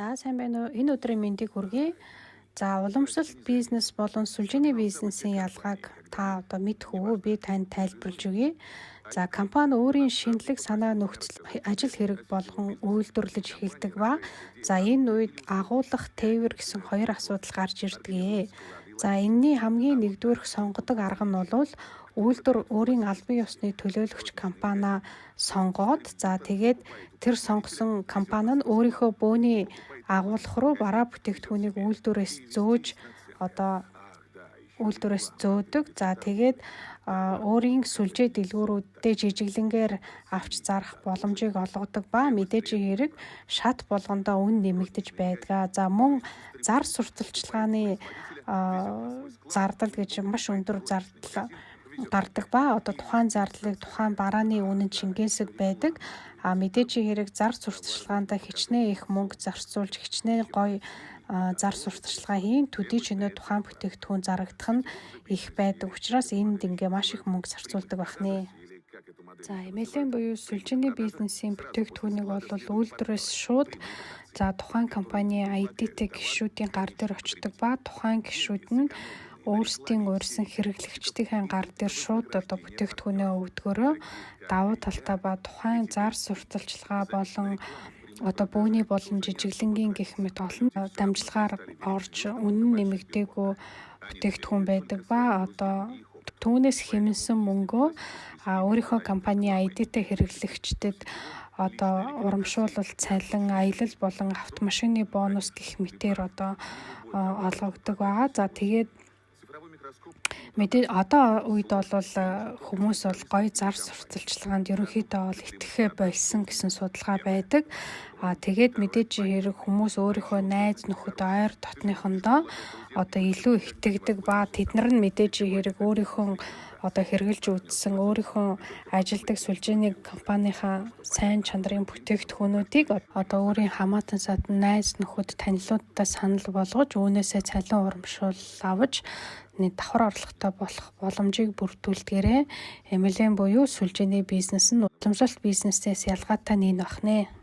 За, сайн байна уу? Энэ өдрийн мэндийг хүргэе. За, уламжлалт бизнес болон сүлжээний бизнесийн ялгааг та одоо мэдэх үү? Би танд тайлбарлаж өгье. За, компани өөрийн шинэлэг санаа, нөхцөл, ажил хэрэг болгон үйлдвэрлэж эхэлдэг ба. За, энэ үед агуулах, тээвэр гэсэн хоёр асуудал гарч ирдэг. За, энэний хамгийн нэгдүгээрх сонгодог арга нь бол үйлдвэр өөрийн албан ёсны төлөөлөгч компаниа сонгоод, за, тэгээд тэр сонгосон компани нь өөрийнхөө бөөний агуулга руу бараа бүтээгдэхүүнийг үйлдвэрээс зөөж, одоо үйлдвэрээс зөөдөг. За, тэгээд өөрийн сүлжээ дэлгүүрүүддээ жижиглэнгээр авч зарах боломжийг олгодог ба мэдээж хэрэг шат болгондоо үнэ нэмэгдэж байдаг. За, мөн зар сурталчилгааны зардал гэж маш өндөр зардал гардаг ба одоо тухайн зардлыг, тухайн барааны үнэ нь шингээсэг байдаг. А мэдээж хэрэг зар сурталчилгаандаа хичнээн их мөнгө зарцуулж, хичнээн гоё зар сурталчилгаа хийн, төдий ч өнөө тухайн бүтээгдэхүүн зарагдах нь их байдаг учраас энд ингээ маш их мөнгө зарцуулдаг байх нэ. За, MLM буюу сүлжээний бизнесийн бүтээгдэхүүнийг бол үйлдвэрээс шууд, за, тухайн компани ID-тэй гишүүдийн гар дээр очдог ба тухайн гишүүд нь өөрсдийн урьсан хэрэглэгчдийн гар дээр шууд одоо бүтээгдэхүүнээ өгдөгөөрөө давуу талтай ба тухайн зар сурталчилгаа болон одоо бөөний болон жижиглэнгийн гэх мэт олон дамжлагаар орж үнэ нь нэмэгдээгүй бүтээгдэхүүн байдаг ба одоо түүнээс хэмнэсэн мөнгөө өөрийнхөө компани ID-тэй хэрэглэгчдэд одоо урамшуулал, цалин, аялал болон автомашины бонус гэх мэтээр одоо олгогддог байгаа. За, тэгээд мэдээ одоо үед бол хүмүүс бол гоё зар сурталчилгаанд ерөнхийдөө бол итгэхээ больсон гэсэн судалгаа байдаг. А тэгээд мэдээж хэрэг хүмүүс өөрийнхөө найз нөхөд, ойр дотныхондоо одоо илүү итгэдэг ба тэд нар нь мэдээж хэрэг өөрийнхөө одоо хэрэглэж үзсэн, өөрийнхөө ажилладаг сүлжээний компанийнхаа сайн чанарын бүтээгдэхүүнүүдийг одоо өөрийн хамаатан садан, найз нөхөд, танилуудтай санал болгож, үүнээсээ цалин, урамшуул авч нэг давхар орлоготой болох боломжийг бүрдүүлдгээрээ. MLM буюу сүлжээний бизнес нь уламжлалт бизнесээс ялгаатай нь энэ байх нэ.